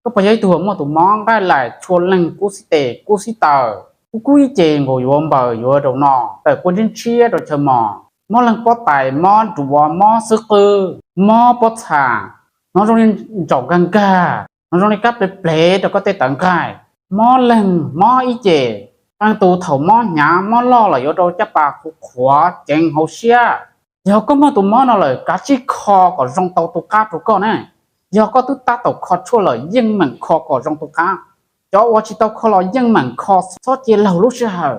Koj puas yog ib tug uas muaj tus mob nqaij laim tshua leeg kub xib tes kub xib taw, kub kub ib ce nkaus yuav npaws yuav rau no, tawm kua ntshiab ntshiab rau chaw mos, mob leeg pob tais, mob nruas, mob xwb qwb, mob pob txha, hnov zoo li ntsaum nkag nkag, hnov zoo li kab plev plev rau koj tej tawv nqaij, mob leeg mob ib ce, qee tus thaum mob hnyav mob loj los yuav rau caj pas qhuav qhuav ceev hauv siab. Yog koj muaj tus mob no lawm kav tsij kho kom zoo tau tus qab rau koj na. Yog koj twb tab tom kho tshuaj lawm yeej meem kho kom zoo tus qab. Cov uas tsis tau kho los yeej meem kho, txhob cia laug lub sij hawm,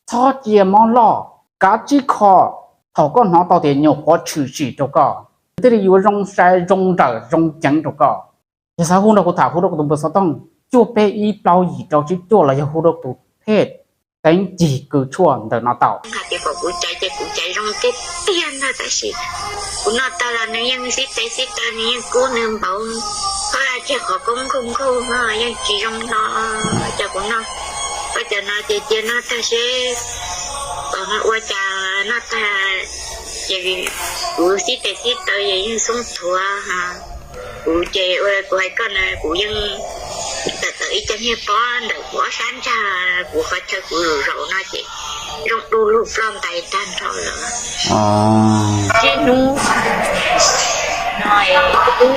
txhob cia mob loj, kav tsij kho. Thaum koj hnov tau tias nyuam qhuav tshwm sim rau koj, nws thiaj li yuav zoo sai zoo nrawm zoo ceev rau koj. Yog xav hu nrog kuv tham hu rau kuv tus npawb xov tooj cuaj peb ib plaub yim rau tsib cuaj los yog hu rau tus phej teev cig kws tshuaj ntawm no tau. Hais tias kom kuv caiv ces kuv caiv zoo tiag tiag ntag tab sis kuv noj tag los nws yeej xib tes xib taw, nws yeej kub nws npaum, txhob tias qhov koob nkaug nkaug no yeej tsis zoo no. Cas kuv noj, ua cas no ces cia noj tag seb kom ua cas noj tag ces kuv xib tes xib taw ces yeej xoob thuav. Kuv ces ua kuv hais koj no kuv yeej tawm tawm ib co niag pob ntawm kuv ob sab ntsag kuv qhov chaw kuv lus zaum no ces zoo du lug ploj ntais tag nrho lawm. Tib hnub no twb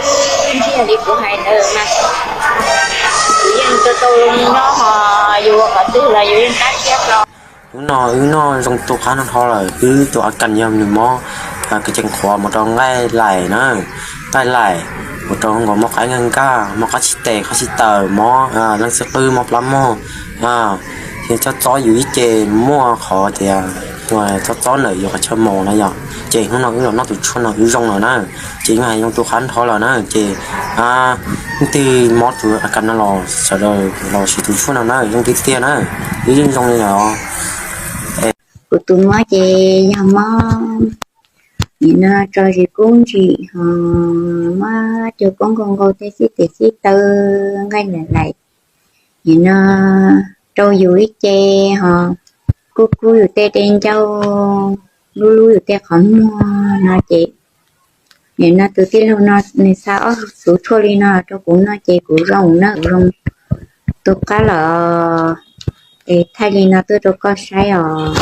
ntsiag li kuv hais ntawd mas kuv yeej tau tau zoo nyob ho yus ua qhov twg los yus yeej tab siab hlo. Hnub no wb noj zoo tu qab no dhau lawm, wb tus a kas yog nws mob kwv cees qhuav mus rau nqaij laim na, nqaij laim, mus rau nkaus mob qaib nkag nkag, mob qab tsis tes qab tsis taw, mob leeg xwb qwb, mob plab mog, ces txhob txob yus ib ce, muaj qhov tias txhob txob ntawm yus qhov chaw mos na yom. Ces hnub no wb los noj tus tshuaj no wb zoo lawm na, ces wb hais zoo tu qab nrho lawm na ces leej twg mob tus a kas no los sawv daws los siv tus tshuaj no na, zoo tiag tiag na, wb yeej zoo li lawm os. Kuv tus mob ces yog mob nim no tso zis kub ntsim ho mob cuag koob nkaug nkaug tej xib tes xib taw nqaij laim laim, nim no rau yus ib ce ho kub kub yus tej dej ncauj, lub lub yus tej qhov muag no ces nim no tus tij laug no nws xa ob xuv tshuaj li no rau kuv noj ces kuv zoo na, kuv zoo tu qab lawm. Es thaij li no tuaj rau koj saib os.